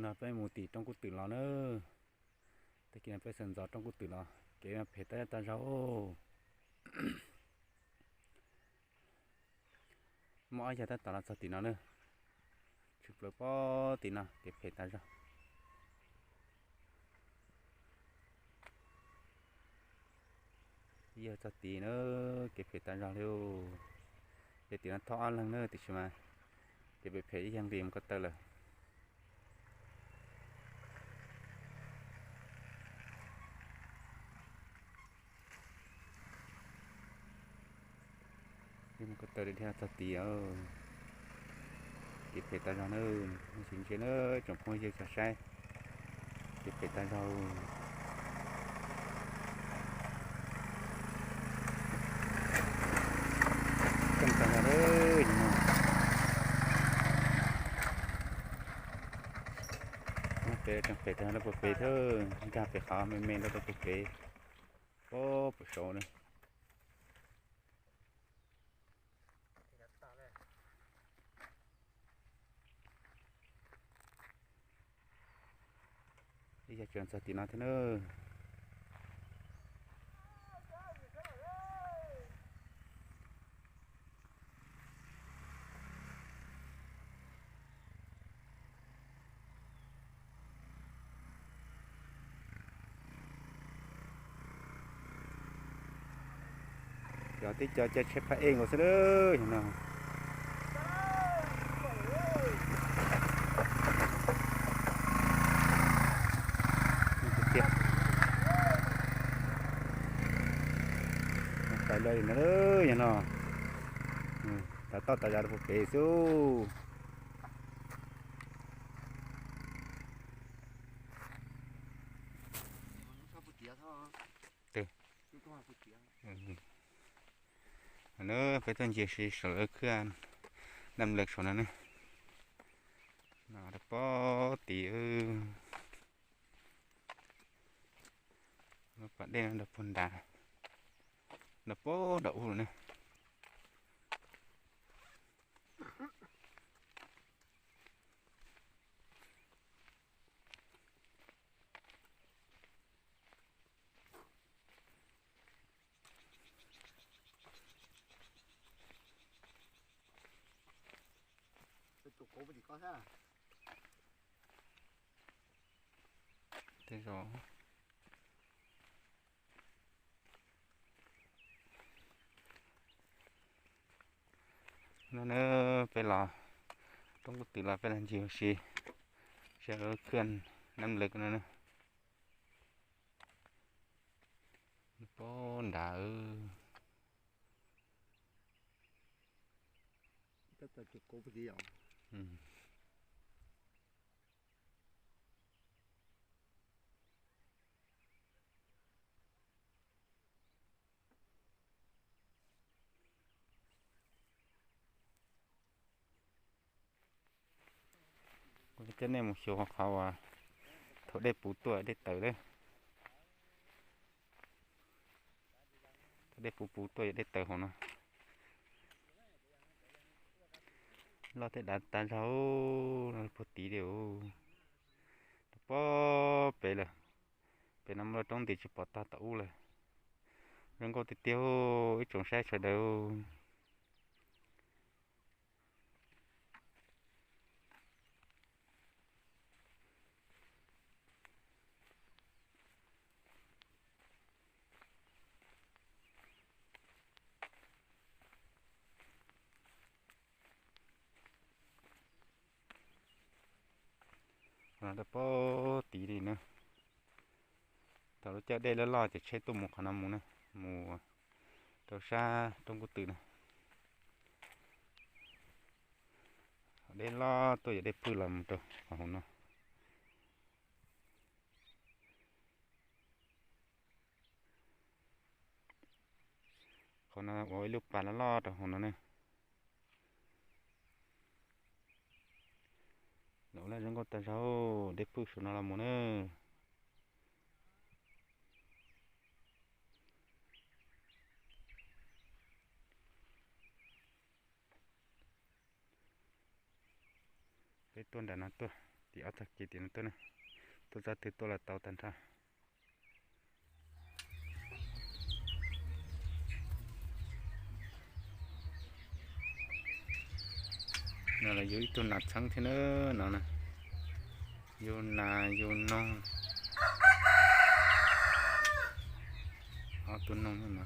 No peb mus tim roob kub twm los na. Tag kis no peb sawv ntxov roob kub twm los kev phem tag zog. Muaj ob yawg tab tom los txog tim no na. Tshwm plaws pem tim no kev phem tag zog. Yawg txog tid na, kev phem tag zog li. Ces tim no thauj ob leeg na tiam sis mas kev phem phem ib yawg nqis mus ko taw lawm. Mus ko taw dhia txog tid. Kev phem tag zog na, nej sim ntsia na tsoom phooj ywg cov saib. Kev phem tag zog. Tag zog na. Pem tseem phem tag rau puag pem thiab, nkag pem qhov me me rau rau puag pem. Pem saud na. Ib yam tseem txog tim no thiab na. Cov tib co caij tsheb phab ej nkaus xwb yog no. Tiag tiag. Pais lawm no yog no. Tav toj tas zog rau puag pem xwb. Peb tuaj ncig si saum lawv khwb Nam Lawm saum no ne. Rau pem tid. Pas dej no rau puag nrad, rau pem nram ub lawm ne. Tej zaum no na, peb los roob kub twm los peb los ncig ua si, saum lawv khwb Nam Lawm no na. Pem nrad. Kuv coj nej mus xyuas qhov uas thaum dej puv tuaj dej tawm lawm. Thaum dej puv puv tuaj yog dej tawm hauv no. Loj thiab dav tag zog, puag tid li. Rau pem pem lawm. Pem no muaj lub roob nti tsis pom tag tom ub lawm. Zoo nkauj tiag tiag ib tsoom saib sawv daws. Rau pem tid li na. Thaum lub caij dej loj loj ces tsheb tuaj mus qhov no mus na, mus rau sab roob kub twm na. Dej loj tuaj yog dej phwj los mus rau qhov hauv no. Qhov no ua ib lub pas loj loj rau hauv no ne. Lawv laj zoo nkauj tag zog, dej phwj saum no los mus na. Peb tuaj nram no tuaj. tim ob tog kev tim no tuaj na, tuaj txog twg tuaj los tau tag nrho. No los yug ib tug nas txheeb thiab na, no na, yug nas yug noog, ob tug noog no.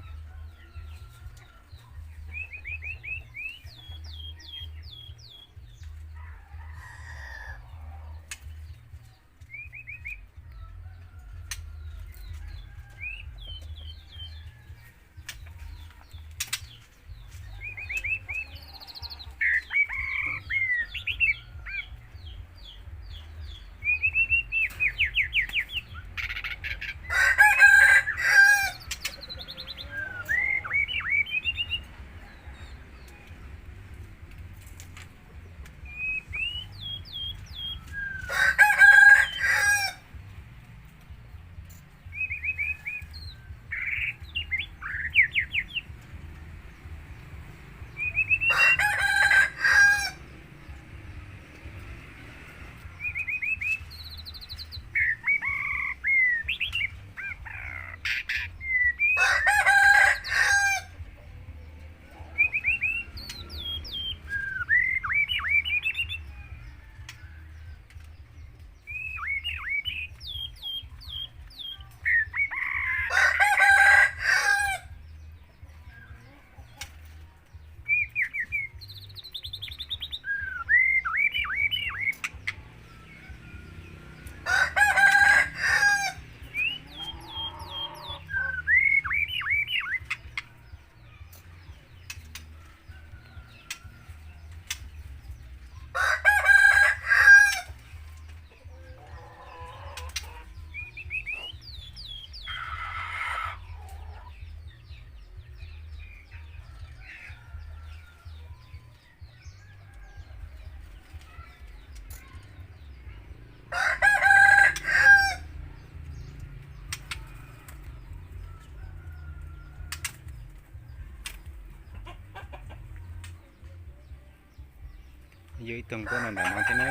Yog ib tug nquab no ntawm no thiab na,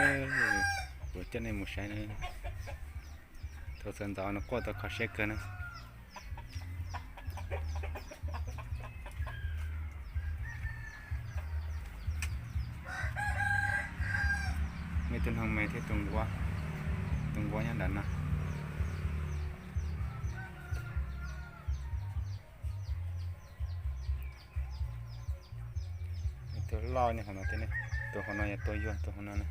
kuv coj nej mus saib na. Thaum sawv ntxov no quaj tau kho siab kawg na. Muaj ib tug noog me thiab tus nquab, tus nquab nyob nram no. Tus loj nyob hauv no thiab ne, tus hauv no yog tus yuag, tus hauv no na.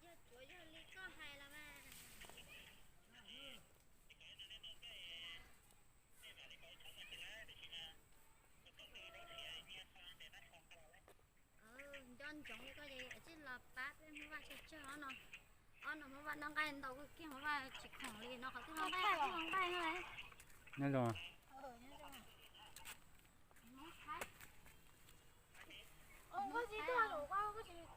Yog tsuav yog li koj hais los mas. Nco ntsoov li koj ces tsij los pab peb Hmoob Vaj tsawg tsawg no. Ob no Hmoob Vaj noj nqaij ntau kawg kiag, Hmoob Vaj tsis khoom li no, qhov twg los nqaij, qhov twg los nqaij no. Nyob zoo. Hmoob Thaib. Koj tsis tuaj, koj tsis